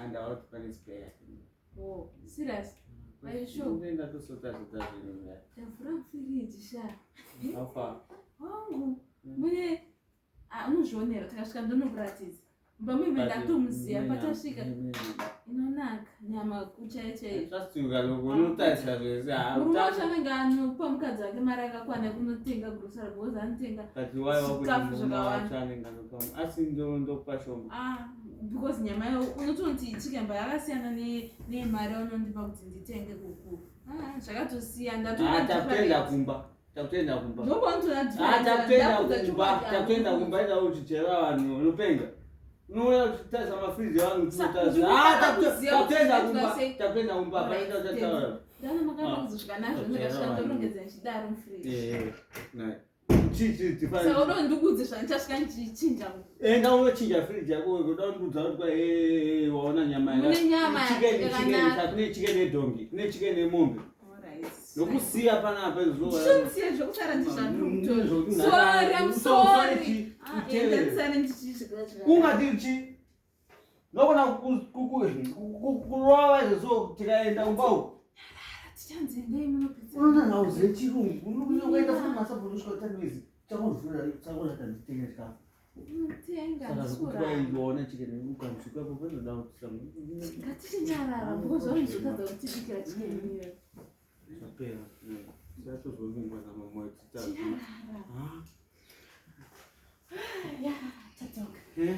Andawa kuti pane spare. Oh, serious? Are you sure? Ndinoenda tosota sota zvinhu ya. Ndavhura firiji sha. How far? Wangu. Mune ah, unozvionera takasvika ndonokuratidza. Mumba muive ndatomuziva patasvika inonaka nyama kuchaiyo chaiyo. Trust you kaloko unotarisa zvese. Murume wacho anenge anopa mukadzi wake mari akakwana yekunotenga grocery because anotenga But why wakuti Chikafu murume zvakawanda. wacho anenge anopa asi ndokupa shoma. Ah, because nyama yayo unotonoti chicken but yakasiyana nemari yaunondipa kuti nditenge kuku. Ah, zvakatosiyana. Ah, takutoenda kumba. Takutoenda kumba. Ah, takutoenda kumba. Takutoenda kumba enda uchichera vanhu unopenga. Unouya uchitarisa mafriji evanhu uchitarisa. Ah, takutoenda kumba. Takutoenda kumba. Paita uchataura. Ndana makanga kuzosvika nazvo ndikasvika ndorongedza ndichidaro mufriji. Eh, nai. Chi chi tifani. Saka unoda ndikuudze zvandichasvika ndichichinja. Enda unochinja friji yako unoda kundiudza kuti kwa eh waona nyama Mune nyama Chicken chicken yakanaka. kune chicken yedhongi, kune chicken yemombe. Alright. Nokusiya panapa izvo. Ndichinosiya zvekusara ndizvandiri Zvokuti kutora. Sorry, I'm usare sorry. Ah, utevere. enda ndisare ndichisvika. Ungati chi nokona kurova izvozvo tikaenda kumba uku. Tichanzi endei munopedza. Unoona nhau dzechirungu unokuenda futi masabhuku kusvika utanwezi chakuzvura chakurata nditenge chikafu. Unotenga Saka zvekuti ndisikurara. waona chicken ukamusvika ipapo panoda kuti Ngatichinyarara because vanozotadza kutibikira chicken iyoyo. Zvapera. Zvatozovingwa namamwe titatu. Chinyarara. Ah, Ya, tadzoka. eh?